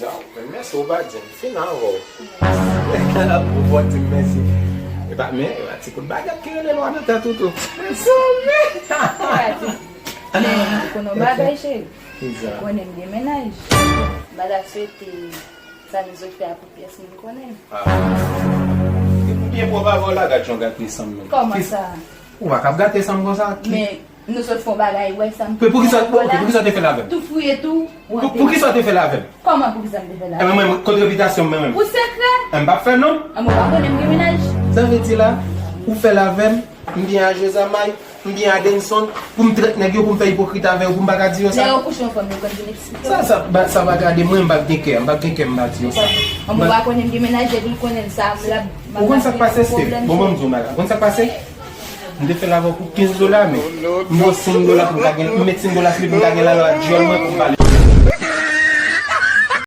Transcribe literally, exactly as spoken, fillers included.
Mèsi, ou pa di m. Fin avè w. Ou pa di m mèsi. E pa, men, e pa ti kout bagèt ki rele lwa nan tèt ou tou. Mèsi, men. Men, ou konnen yon bagay, cheri. Kisa? Ou konnen m gen mennaj. M pa ta swete sa nou sot fè a pou pyès moun konnen. Ah. Byen pwòp avè w la, gad jan w gate san m nan. Kòman sa? Ou pa kab gate san m konsa. Men, nou sot fè yon bagay, wè sa m te fè avè w la. Poukisa w te fè l avè m? Tou fouye tou, w antre. Poukisa w te fè l avè m? Kòman poukisa m te fè l avè w? Ebyen, mwen, kot repitasyon m, mwen menm? Pou sekrè? M p ap fè non. Anben, ou pa konnen m gen mennaj? Sa vle di la, ou fè l avè m, m byen a Josamay, m byen a Denson, pou m trèt nèg yo, pou m fè ipokrit avè yo, pou m pa ka di yo sa? Lè yo kouche yon fanm, yo konn vin eksplike w. Sa, sa, ba, sa pa gade mwen, m p ap gen kè, m p ap gen kè, m pa di yo sa. Anben, ou pa konnen m gen mennaj, depi l konnen l sa, m la, m ap gen pwoblèm. Ou konn sa k pase, Steve? Bon, ban m di w yon bagay. Ou konn sa k pase? M te fè l avè w pou kenz dola, men m ba w senk dola pou m ka gen, m met senk dola sou li pou m ka gen lalwa dyòl mwen pou m pale.